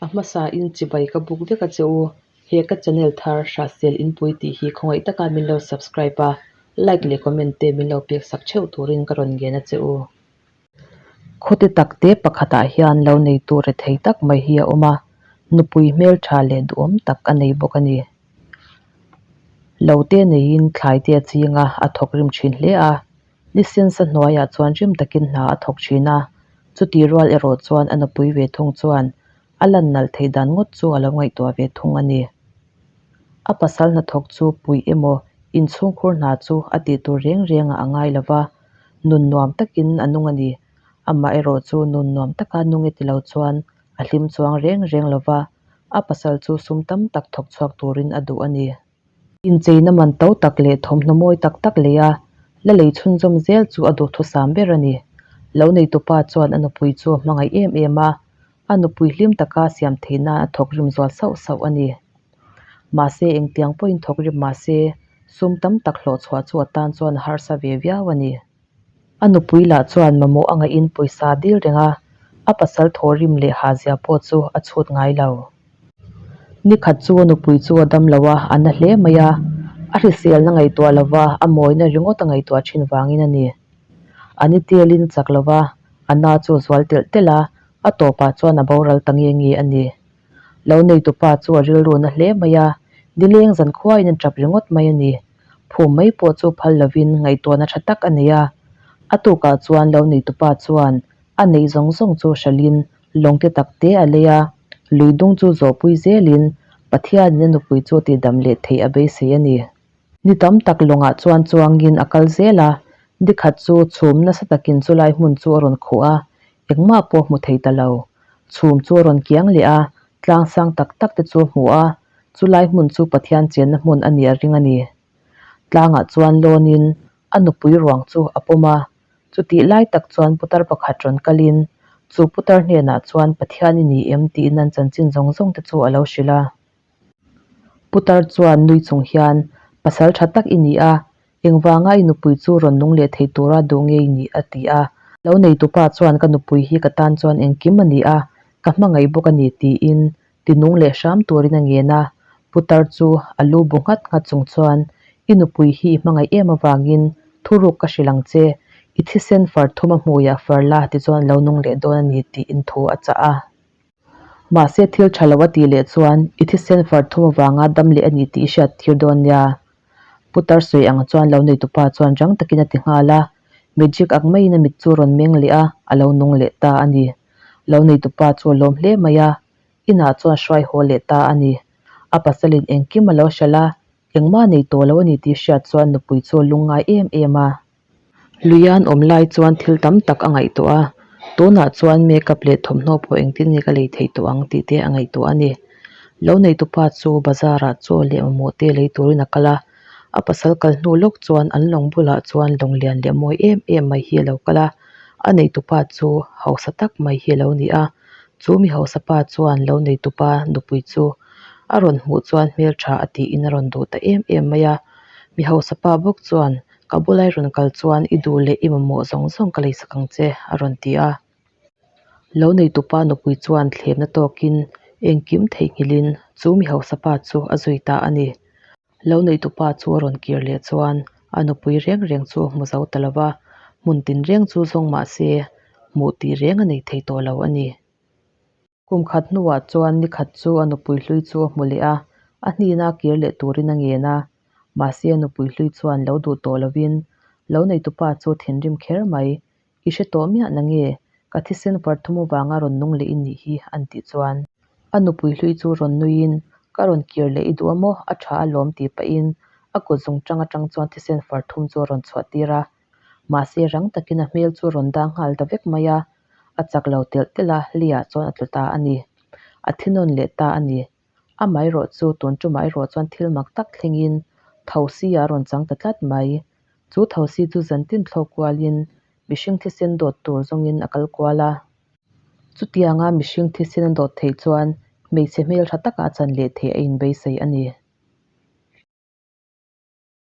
A hmasa in chibai ka buk vek a che u, he ka channel thar Hrahsel Inpui tih hi khawngaih taka min lo subscribe a, like leh comment te min lo pek sak theuh turin ka rawn ngen a che u. Khawte takte pakhatah hian lo neitu rethei tak mai hi a awm a, nupui hmeltha leh duhawm tak a nei bawk a ni. Lo te neiin thlai te a ching a, a thawk rim thin hle a. Ni sensa hnuaiah chuan rim takin hna a thawk thin a, chuti rual erawh chuan a nupui ve thung chuan a lan nalh theih dan ngawt chu a lo ngaihtuah ve thung a ni. A pasal hnathawk chu puih emaw inchhungkhur hna chu a tih tur reng rengah a ngai lo va, nun nuam takin a nung a ni. Amah erawh chu nun nuam taka nung e ti lo chuan a hlim chuang reng reng lo va, a pasal chu sum tam tak thawk chhuak turin a duh a ni. Incheina man to tak leh thawmhnaw mawi tak tak lei a, la lei chhunzawm zel chu a duhthusam ber a ni. Lo neitupa chuan a nupui chu a hmangaih em em a, a nupui hlim taka siam theih nan a thawk rim zual sauh sauh a ni. Mahse, engtiang pawhin thawk rim mahse, sum tam tak hlawh chhuah chu a tan chuan a harsa ve viau a ni. A nupui lah chuan mamawh a ngaihin pawisa a dil reng a, a pasal thaw rim leh hahzia pawh chu a chhut ngai lo. Ni khat chu a nupui chu a dam lo a, a na hle mai a, a hriselna ngaihtuah lova a mawina ringawt a ngaihtuah thin vangin a ni. A ni telin chak lova a na chu a zual telh telh a, a tawpah chuan a boral ta nge nge a ni. Lo neitupa chu a rilru na hle mai a, nileng zankhuain a tap ringawt mai a ni. Phum mai pawh chu phal lovin ngaihtuahna tha tak a nei a. A tukah chuan lo neitupa chuan a neih zawng zawng chu hralhin lawngte tak te a lei a, lui dung chu zawhpui zelin Pathianin a nupui chu tihdam leh theih a beisei a ni. Ni tam tak lawngah chuan chuangin a kal zel a, ni khat chu chhum nasa takin chulai hmun chu a rawn khuh a, engmah pawh hmu thei ta lo. Chhum chu a rawn kiang leh a, tlang sang tak tak te chu a hmu a, chulai hmun chu Pathian chenna hmun a nih a ring a ni. Tlangah chuan lawnin a nupui ruang chu a pawm a, chutih lai tak chuan putar pakhat rawn kalin chu putar hnenah chuan Pathian i ni em tiin an chanchin zawng zawng te chu a lo hrilh a. Putar chuan nui chung hian, Pasal tha tak i ni a, engvanga i nupui chu rawn nung leh thei tura duh nge i nih? a ti a. Lo neitupa chuan ka nupui hi ka tan chuan engkim a ni a, ka hmangaih bawk a ni tiin ti nung leh hram turin a ngen a. Putar chu a lu bu nghat nghat chung chuan, I nupui hi i hmangaih em avangin thuruk ka hrilh ang che, i thisen far thum a hmuiah far la tichuan lo nung leh dawn a ni tiin thu a chah a. Mahse thil tha lo a tih leh chuan i thisen far thum avanga dam leh a ni tih i hriat tir dawn nia. Putar sawi ang chuan lo neitupa chuan rang takin a ti nghal a, magic ak maiin a mit chu rawn meng leh a, a lo nung leh ta a ni. Lo neitupa chu a lawm hle mai a, inah chuan hruai haw leh ta a ni. A pasalin engkim a lo hralh a, engmah nei tawh lo a ni tih hriat chuan nupui chu a lungngai em em a. Luian awm lai chuan thil tam tak a ngaihtuah a, tunah chuan makeup leh thawmhnaw pawh engtin nge ka lei theih tawh ang tih te a ngaihtuah a ni. Lo neitupa chu bazar ah chaw leh mamawh te lei turin a kal a, a pasal kal hnu lawk chuan an lawng bulah chuan lawng lian leh mawi em em mai hi a lo kal a, a neitupa chu hausa tak mai hi a lo ni a, chu mi hausa pa chuan lo neitupa nupui chu a rawn hmuh chuan hmeltha a tiin a rawn duh ta em em mai a, mi hausa pa bawk chuan Ka bulai rawn kal chuan i duh leh i mamawh zawng zawng ka leisak ang che, a rawn ti a. Lo neitupa nupui chuan thlemna tawkin engkim theihnghilhin chu mi hausa pa chu a zui ta a ni. Lo neitupa chu a rawn kir leh chuan a nupui reng reng chu a hmu zo ta lo va, hmun tinreng chu zawng mah se hmuh tih reng a nei thei tawh lo a ni. Kum khat hnuah chuan ni khat chu a nupui hlui chu a hmu leh a, a hnina kir leh turin a ngen a. Mahse a nupui hlui chuan lo duh tawh lovin, Lo neitupa chu thinrim kher mai, i hre tawh miah na nge, ka thisen far thum avanga rawn nung leh i nih hi an tih chuan. A nupui hlui chu rawn nuiin, Ka rawn kir leh i duh a maw, a tha alawm tih pahin a kut zungtang atang chuan thisen far thum chu a rawn chhuah tir a. Mahse rang takin a hmel chu rawn dang nghal ta vek mai a, a chak lo telh telh a, Lia chuan a tlu ta a ni. A thi nawn leh ta a ni. Amaherawh chu tun tumah erawh chuan thil mak tak thlengin Thosi a rawn chang ta tlat mai. Chu Thosi chu zantin thlawk kualin mihring thisen dawt tur zawngin a kal kual a. Chutianga mihring thisen a dawt theih chuan hmeichhe hmeltha taka a chan leh theih a inbeisei a ni.